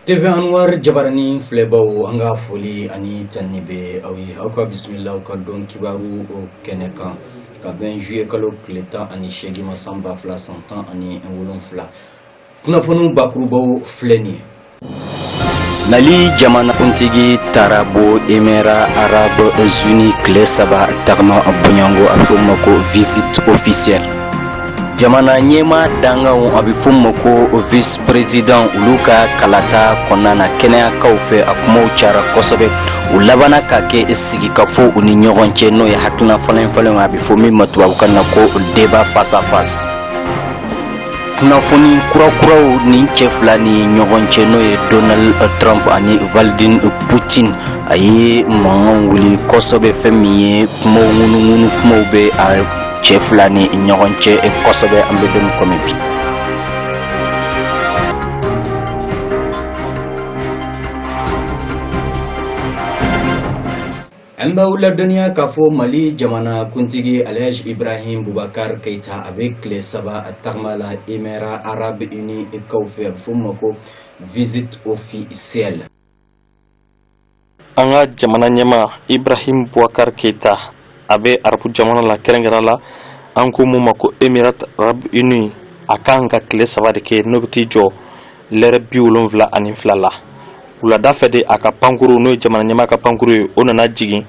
TV Anwar jabarani filɛbaw, an ka foli ani tanni bɛ aw ye. Aw ka bisimila aw ka don kibaru o kɛnɛ kan ka bɛn juillet kalo tile 18 ma, san 2017. Kunnafoniw bakurubaw filɛ nin ye. Mali jamanakuntigi taara bɔ Émirats Arabes Unis tile 3 tagama bonyango, a bɛ fɔ ma ko visite officielle. Jamana ɲɛmaa danganw, a bɛ fɔ ma ko vice président, olu ka kalata kɔnɔna na, kɛnɛyakaw fɛ, a kumaw cayara kosɛbɛ. U labanna ka kɛ sigikafɔ u ni ɲɔgɔn cɛ, n'o ye hakilina falen falen, a bɛ fɔ min ma tubabukan na ko débat face à face. Kunnafoni kurakuraw nin cɛ fila ni ɲɔgɔn cɛ, n'o ye Donald Trump ani Vladimir Putin, a ye mankan wuli kosɛbɛ. Fɛn min ye kumaw ŋunuŋunu kumaw bɛ a cɛ fila ni ɲɔgɔn cɛ kosɛbɛ, an bɛ don min komi bi. An b'aw ladɔnniya k'a fɔ Mali jamana kuntigi Alhaji Ibrahim Boubacar Keita, a bɛ tile 3 tagama la Émirats Arabes Unis kaw fɛ, a bɛ fɔ ma ko visite officielle. An ka jamana ɲɛmaa Ibrahim Boubacar Keita, a bɛ arabu jamana la, kɛrɛnkɛrɛn la an ko mun ma ko Émirats Arabes Unis. A kan ka tile 3 de kɛ, n'o bɛ t'i jɔ lɛrɛ 72 la. Wulada fɛ de, a ka pankuru, n'o ye jamana ɲɛmaa ka pankuru ye, o nana jigin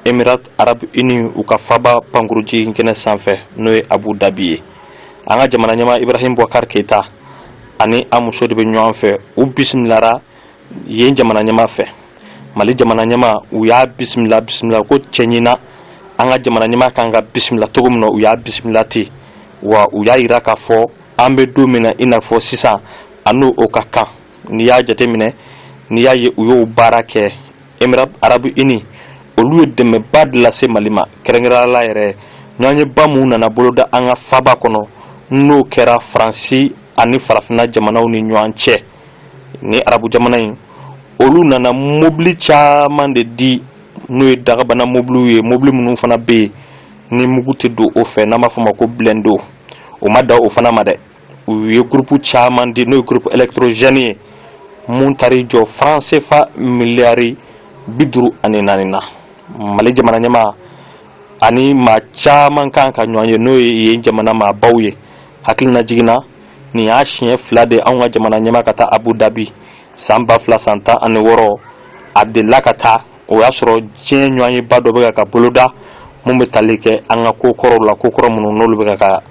Émirats Arabes Unis u ka faba pankuru jigin kɛnɛ sanfɛ, n'o ye Abu Dhabi ye. An ka jamana ɲɛmaa Ibrahim Boubacar Keita ani a muso de bɛ ɲɔgɔn fɛ. U bisimilara yen jamana ɲɛmaa fɛ. Mali jamana ɲɛmaa, u y'a bisimila bisimila ko cɛɲina. An ka jamana ɲɛmaa kan ka bisimila cogo min na, u y'a bisimila ten. Wa u y'a yira k'a fɔ an bɛ don min na i n'a fɔ sisan, a n'o o ka kan. N'i y'a jateminɛ, n'i y'a ye u y'o baara kɛ, Émirats Arabes Unis olu ye dɛmɛba de lase Mali ma, kɛrɛnkɛrɛnnenya la yɛrɛ ɲɔgɔnyeba mun nana boloda an ka faba kɔnɔ, n'o kɛra Faransi ani farafinna jamanaw ni ɲɔgɔn cɛ. Ni arabu jamana in, olu nana mobili caman de di, n'o ye dagabana mobiliw ye, mobili minnu fana bɛ yen ni mugu tɛ don o fɛ, n'an b'a fɔ o ma ko blindé. O ma dan o fana ma dɛ, u ye groupe caman di, n'o ye groupe électrogène ye, mun taar'i jɔ franc CFA miliyari 54 na. Mali jamana ɲɛmaa ani maa caman kan ka ɲɔgɔn ye, n'o ye yen jamana maabaw ye. Hakili na jiginna, nin y'a siɲɛ 2 de anw ka jamana ɲɛmaa ka taa Abu Dhabi. San 2016, a delila ka taa. O y'a sɔrɔ diɲɛ ɲɔgɔnyeba dɔ bɛ ka boloda mun bɛ tali kɛ an ka ko kɔrɔw la, ko kɔrɔ minnu n'olu bɛ ka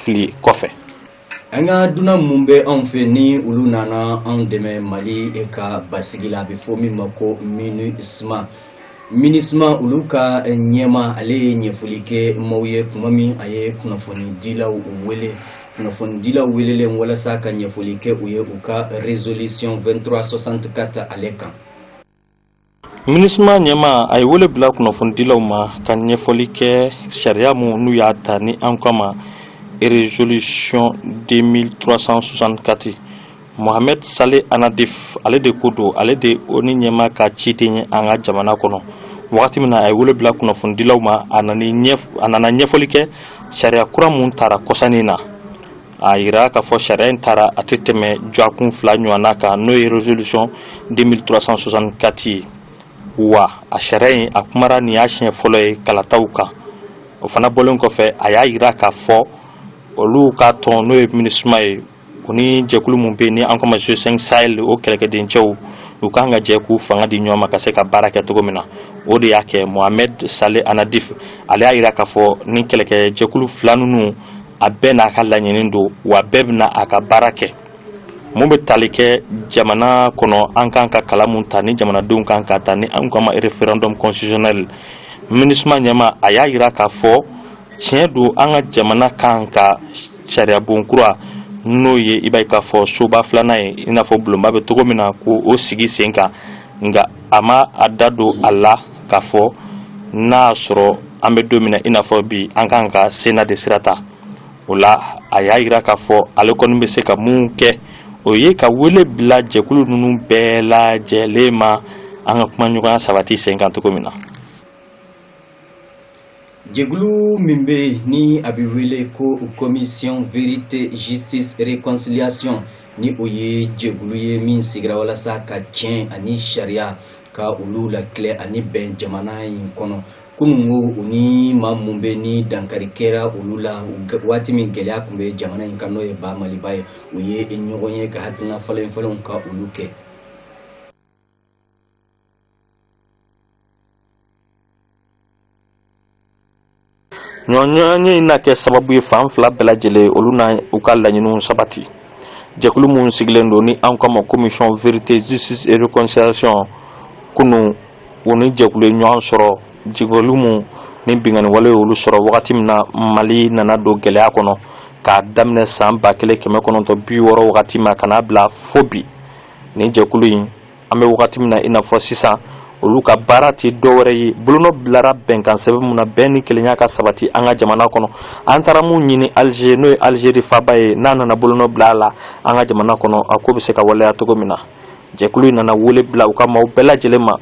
fili kɔfɛ. An ka dunan mun bɛ anw fɛ, ni olu nana anw dɛmɛ Mali ka basigi la, a bɛ fɔ min ma ko MINUSMA. MINUSMA olu ka ɲɛma, ale ye ɲɛfɔli kɛ maaw ye tuma min a ye kunnafonidilaw wele, kunnafonidilaw welelen walasa ka ɲɛfɔli kɛ u ye u ka résolution 2364 ale kan. MINUSMA ɲɛma, a ye wele bila kunnafonidilaw ma ka ɲɛfɔli kɛ sariya mun n'u y'a ta ni an kama résolution 2364. Mohamed Saleh Anadif, ale de ko don, ale de ONU ɲɛma ka ciden ye an ka jamana kɔnɔ. Wagati min na a ye wele bila kunnafonidilaw ma, a nana ɲɛfɔli kɛ sariya kura mun tara kɔsannin na. A yira k'a fɔ sariya in tara, a tɛ tɛmɛ dɔgɔkun 2 ɲɔgɔnna kan, n'o ye résolution 2364 ye. Wa a sariya in, a kumara nin y'a siɲɛ fɔlɔ ye kalataw kan. O fana bɔlen kɔfɛ, a y'a yira k'a fɔ olu ka tɔn, n'o ye MINUSMA ye, u ni jɛkulu mun bɛ yen ni an kama G5 Sahel, o kɛlɛkɛdencɛw, u kan ka jɛ k'u fanga di ɲɔgɔn ma ka se ka baara kɛ cogo min na. O de y'a kɛ Mohamed Saleh Anadif, ale y'a yira k'a fɔ ni kɛlɛkɛjɛkulu fila ninnu, a bɛɛ n'a ka laɲini don, wa bɛɛ bɛna a ka baara kɛ. Mun bɛ tali kɛ jamana kɔnɔ, an kan ka kala mun ta, ni jamanadenw kan ka ta ni an kama référendum constitutionnel, MINUSMA ɲɛma, a y'a yira k'a fɔ tiɲɛ don, an ka jamana kan ka sariya bon kura, n'o ye i b'a ye k'a fɔ soba filanan ye, i n'a fɔ bulonba bɛ cogo min na, k'o o sigi sen kan. Nka a ma a da don a la k'a fɔ n'a y'a sɔrɔ an bɛ don min na i n'a fɔ bi, an kan ka Sénat de sira ta. O la, a y'a yira k'a fɔ ale kɔni bɛ se ka mun kɛ, o ye ka wele bila jɛkulu ninnu bɛɛ lajɛlen ma, an ka kumaɲɔgɔnya sabati sen kan cogo min na. Jɛkulu min bɛ yen ni a bɛ wele ko commission vérité justice réconciliation, ni o ye jɛkulu ye min sigira walasa ka tiɲɛ ani sariya ka olu latilɛ ani bɛn jamana in kɔnɔ, kununko u ni maa mun bɛ ni dankari kɛra olu la waati min gɛlɛya tun bɛ jamana in kan, n'o ye ba Maliba ye, u ye ɲɔgɔn ye ka hakilina falen falenw ka olu kɛ. Ɲɔgɔnye in na kɛ sababu ye fan fila bɛɛ lajɛlen olu na u ka laɲiniw sabati. Jɛkulu minnu sigilen don ni an kama commission vérité justice et réconciliation, kunu u ni jɛkulu ye ɲɔgɔn sɔrɔ, jɛkulu mun ni binkanni wale olu sɔrɔ wagati min na Mali nana don gɛlɛya kɔnɔ k'a daminɛ san 1960 wagati ma ka n'a bila fo bi. Nin jɛkulu in, an bɛ wagati min na i n'a fɔ sisan, olu ka baara tɛ dɔwɛrɛ ye bolonɔ bilara bɛnkan sɛbɛn mun na bɛn ni kelenya ka sabati an ka jamana kɔnɔ. An taara mun ɲini Alger, n'o ye Algérie faaba ye, n'a nana bolonɔ bila a la an ka jamana kɔnɔ, a ko bɛ se ka waleya cogo min na. Jɛkulu in nana wele bila u ka maaw bɛɛ lajɛlen ma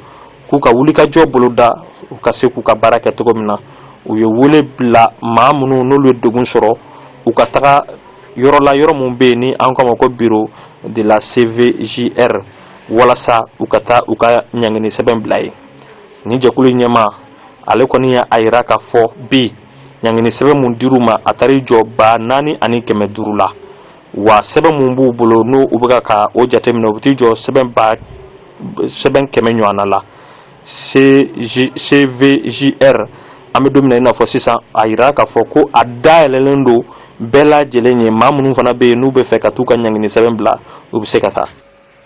k'u ka wulikajɔ boloda, u ka se k'u ka baara kɛ cogo min na. U ye wele bila maa minnu n'olu ye degun sɔrɔ, u ka taga yɔrɔ la, yɔrɔ mun bɛ yen ni an k'a ma ko bureau de la CVJR, walasa u ka taa u ka ɲangini sɛbɛn bila yen. Ni jɛkulu ɲɛmaa, ale kɔni y'a yira k'a fɔ bi ɲangini sɛbɛn mun dir'u ma, a taar'i jɔ 4500 la, wa sɛbɛn mun b'u bolo n'u u bɛ ka o jateminɛ, u bɛ t'i jɔ sɛbɛn 100 ɲɔgɔnna la. CVJR, an bɛ don min na i n'a fɔ sisan, a yira k'a fɔ ko a dayɛlɛlen don bɛɛ lajɛlen ye. Maa minnu fana bɛ yen n'u bɛ fɛ ka t'u ka ɲangini sɛbɛn bila, u bɛ se ka taa.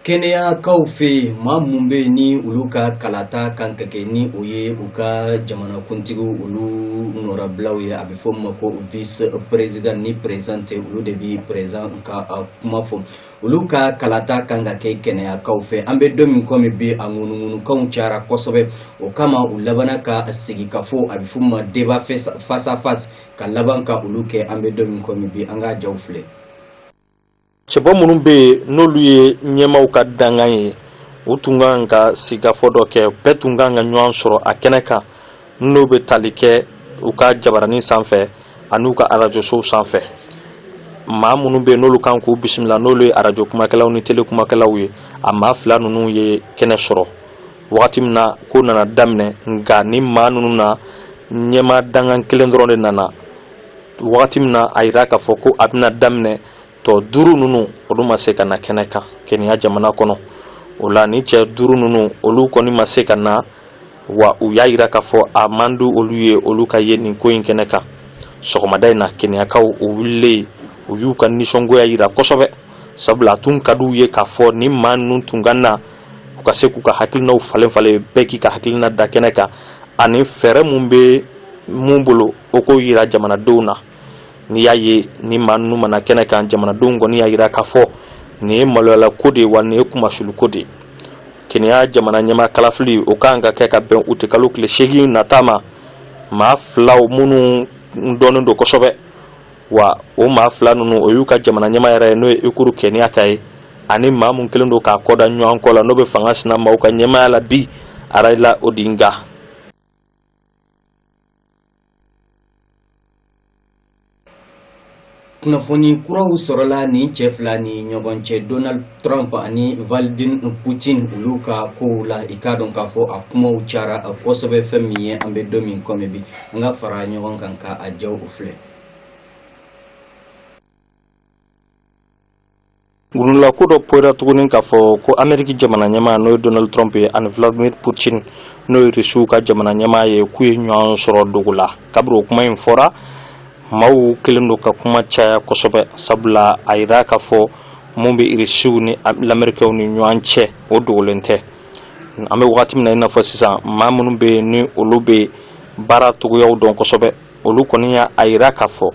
Kɛnɛyakaw fɛ yen, maa mun bɛ yen ni olu ka kalata kan ka kɛ, ni o ye u ka jamanakuntigiw olu nɔrabilaw ye, a bɛ fɔ min ma ko vice président ni président tɛ, olu de bɛ président ka kuma fɔ, olu ka kalata kan ka kɛ kɛnɛyakaw fɛ. An bɛ don min komi bi, a ŋunuŋunukanw cayara kosɛbɛ. O kama u labanna ka sigi ka fɔ, a bɛ fɔ min ma débat face à face, ka laban ka olu kɛ. An bɛ don min komi bi, an ka jaw filɛ. Cɛbɔ minnu bɛ yen n'olu ye ɲɛmaaw ka dankan ye, u tun kan ka sigikafɔ dɔ kɛ. Bɛɛ tun kan ka ɲɔgɔn sɔrɔ a kɛnɛ kan, n'o bɛ tali kɛ u ka jabaranin sanfɛ an'u ka arajosow sanfɛ. Maa minnu bɛ yen n'olu kan k'u bisimila, n'olu ye arajo kumakɛlaw ni tele kumakɛlaw ye, a maa fila ninnu ye kɛnɛ sɔrɔ wagati min na ko nana daminɛ. Nka ni maa ninnu na, ɲɛmaa dankan kelen dɔrɔn de nana. Wagati min na a yira k'a fɔ ko a bɛna daminɛ, tɔ duuru ninnu olu ma se ka na kɛnɛ kan Kenya jamana kɔnɔ. O la, ni cɛ duuru ninnu olu kɔni ma se ka na wa, u y'a yira k'a fɔ a man di olu ye olu ka ye nin ko in kɛnɛ kan. Sɔgɔmada in na, Kenyakaw u wulilen, u y'u ka nisɔngoya yira kosɛbɛ, sabula a tun ka d'u ye k'a fɔ ni maa ninnu tun ka na, u ka se k'u ka hakilinaw falen falen, bɛɛ k'i ka hakilina da kɛnɛ kan, ani fɛɛrɛ mun bɛ mun bolo, o k'o yira jamanadenw na. N'i y'a ye ni maa ninnu ma na kɛnɛ kan, jamanadenw kɔni y'a yira k'a fɔ nin ye maloyala ko de ye, wa nin ye kunmasuli ko de ye. Kenya jamana ɲɛmaa kalafili, o kan ka kɛ ka bɛn utikalo tile 8 nata ma. Maa filaw minnu dɔnnen don kosɛbɛ, wa o maa fila ninnu, o y'u ka jamana ɲɛmaa yɛrɛ ye, n'o ye Uhuru Kenyatta ye, ani maa mun kelen don k'a kɔda ɲɔgɔn kɔ la, n'o bɛ fanga sina maaw ka ɲɛmaaya la bi, Raila Odinga. Kunnafoni kuraw sɔrɔla nin cɛ fila ni ɲɔgɔn cɛ, Donald Trump ani Vladimir Putin, olu ka kow la. I k'a dɔn k'a fɔ a kumaw cayara kosɛbɛ. Fɛn min ye, an bɛ don min komi bi, an ka fara ɲɔgɔn kan ka a jaw filɛ. Gundola ko dɔ poyira tuguni k'a fɔ ko Ameriki jamana ɲɛmaa, n'o ye Donald Trump ye, ani Vladimir Putin, n'o ye Rusiw ka jamana ɲɛmaa ye, k'u ye ɲɔgɔn sɔrɔ dogo la. Kabiri o kuma in fɔra, maaw kelen don ka kuma caya kosɛbɛ, sabula a yira k'a fɔ mun bɛ Rusiw ni Lamerikɛnw ni ɲɔgɔn cɛ, o dogolen tɛ. An bɛ wagati min na i n'a fɔ sisan, maa minnu bɛ yen ni olu bɛ baara cogoyaw dɔn kosɛbɛ, olu kɔni y'a yira k'a fɔ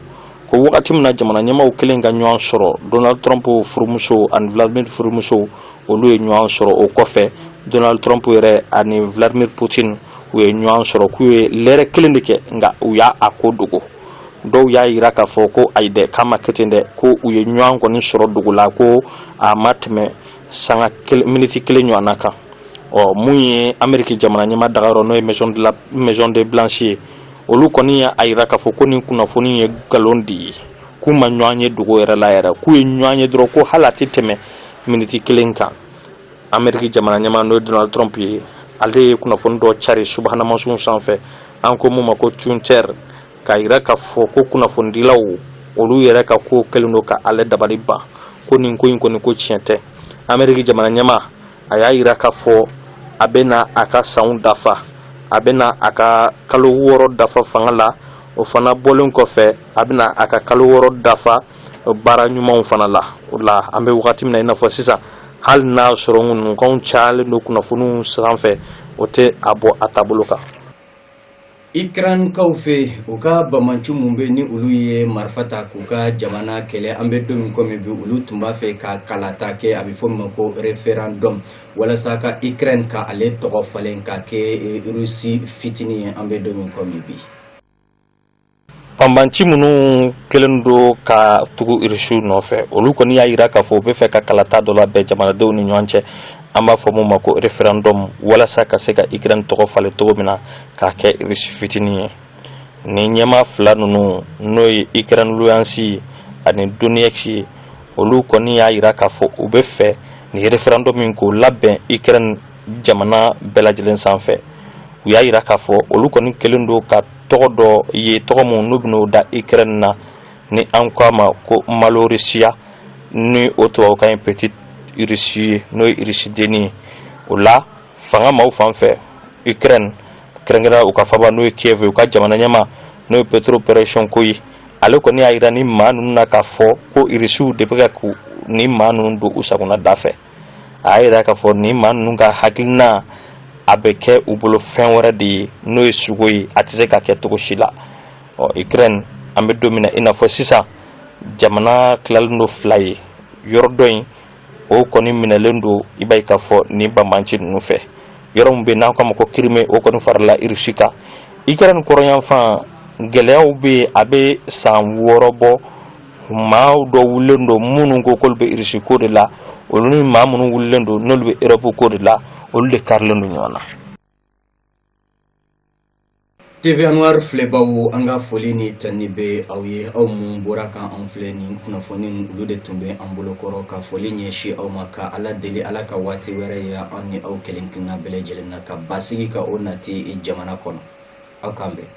ko wagati min na jamana ɲɛmaaw kelen ka ɲɔgɔn sɔrɔ, Donald Trump furumuso ani Vladimir furumuso, olu ye ɲɔgɔn sɔrɔ. O kɔfɛ, Donald Trump yɛrɛ ani Vladimir Putin, u ye ɲɔgɔn sɔrɔ, k'u ye lɛrɛ kelen de kɛ, nka u y'a a ko dogo. Dɔw y'a yira k'a fɔ ko ayi dɛ, k'a ma kɛ ten dɛ, ko u ye ɲɔgɔn kɔni sɔrɔ dogo la, ko a ma tɛmɛ sanga kelen, miniti kelen ɲɔgɔnna kan. Ɔ mun ye Ameriki jamana ɲɛmaa dagayɔrɔ, n'o ye maison de la Maison de Blanche ye. Olu kɔni y'a yira k'a fɔ ko nin kunnafoni ye nkalon de ye, k'u ma ɲɔgɔn ye dogo yɛrɛ la yɛrɛ, k'u ye ɲɔgɔn ye dɔrɔn, ko hali a tɛ tɛmɛ miniti kelen kan. Ameriki jamana ɲɛmaa, n'o ye Donald Trump ye, ale ye kunnafoni dɔ cari subahana sanfɛ, an ko mun ma ko Twitter, k'a yira k'a fɔ ko kunnafonidilaw olu yɛrɛ ka ko kɛlen don ka ale dabali ban, ko nin ko in kɔni, ko tiɲɛ tɛ. Ameriki jamana ɲɛmaa, a y'a yira k'a fɔ a bɛna a ka sanw dafa, a bɛna a ka kalo 6 dafa fanga la. O fana bɔlen kɔfɛ, a bɛna a ka kalo 6 dafa baara ɲumanw fana la. O la, an bɛ wagati min na i n'a fɔ sisan, hali n'a sɔrɔ ŋunukanw cayalen don kunnafoniw sanfɛ, o tɛ a bɔ a taabolo kan. Ukrainekaw fɛ, u ka banbaanci mun bɛ ni olu ye marifa ta k'u ka jamana kɛlɛ, an bɛ don min komi bi, olu tun b'a fɛ ka kalata kɛ, a bɛ fɔ min ma ko référendum, walasa ka Ukraine ka ale tɔgɔ falen ka kɛ Russie fitinin ye, an bɛ don min komi bi. Banbaanci minnu kɛlen don ka tugu Irisiw nɔfɛ, olu kɔni y'a yira k'a fɔ u bɛ fɛ ka kalata dɔ labɛn jamanadenw ni ɲɔgɔn cɛ, an b'a fɔ mun ma ko référendum, walasa ka se ka Ukraine tɔgɔ falen cogo min na k'a kɛ Irisi fitinin ye. Ni ɲɛmaa fila ninnu, n'o ye Ukraine Luhansk ani Donetsk ye, olu kɔni y'a yira k'a fɔ u bɛ fɛ nin référendum min k'o labɛn Ukraine jamana bɛɛ lajɛlen sanfɛ. U y'a yira k'a fɔ olu kɔni kɛlen don ka tɔgɔ dɔ ye, tɔgɔ mun n'u bɛn'o da Ukraine na, ni an ko a ma ko Malorussia, ni o tubabukan ye Petite Russie ye, n'o ye Irisi denni ye. O la, fanga maaw fan fɛ Ukraine, kɛrɛnkɛrɛnnenya u ka faba n'o ye Kiev ye, u ka jamana ɲɛmaa n'o ye Petro Poroshenko ye, ale kɔni y'a yira ni maa ninnu na k'a fɔ ko Irisiw de bɛ ka ni maa ninnu don u sagona da fɛ. A y'a yira k'a fɔ ni maa ninnu ka hakilina, a bɛ kɛ u bolo fɛn wɛrɛ de ye, n'o ye sugo ye, a tɛ se ka kɛ cogo si la. Ɔ, Ukraine, an bɛ don min na i n'a fɔ sisan, jamana tilalen don fila ye. Yɔrɔ dɔ in, o kɔni minɛlen don, i b'a ye k'a fɔ nin banbaanci ninnu fɛ. Yɔrɔ min bɛ yen n'an k'a ma ko Crimée, o kɔni farala Irisi kan. Ukraine kɔrɔnyanfan, gɛlɛyaw bɛ yen, a bɛ san 6 bɔ. Maa dɔ wulilen don minnu ko k'olu bɛ Irisi ko de la, olu ni maa minnu wulilen don n'olu bɛ Europe ko de la, olu de karilen don ɲɔgɔn na. TV Anwar filɛbaw, an ka foli ni tani bɛ aw ye, aw mun bɔra kan anw filɛ. Nin kunnafoni, olu de tun bɛ an bolokɔrɔ ka foli ɲɛsin aw ma, ka Ala deli, Ala ka waati wɛrɛ yira an ni aw kelen kelenna bɛɛ lajɛlen na, ka basigi ka o nati jamana kɔnɔ. Aw k'an bɛn.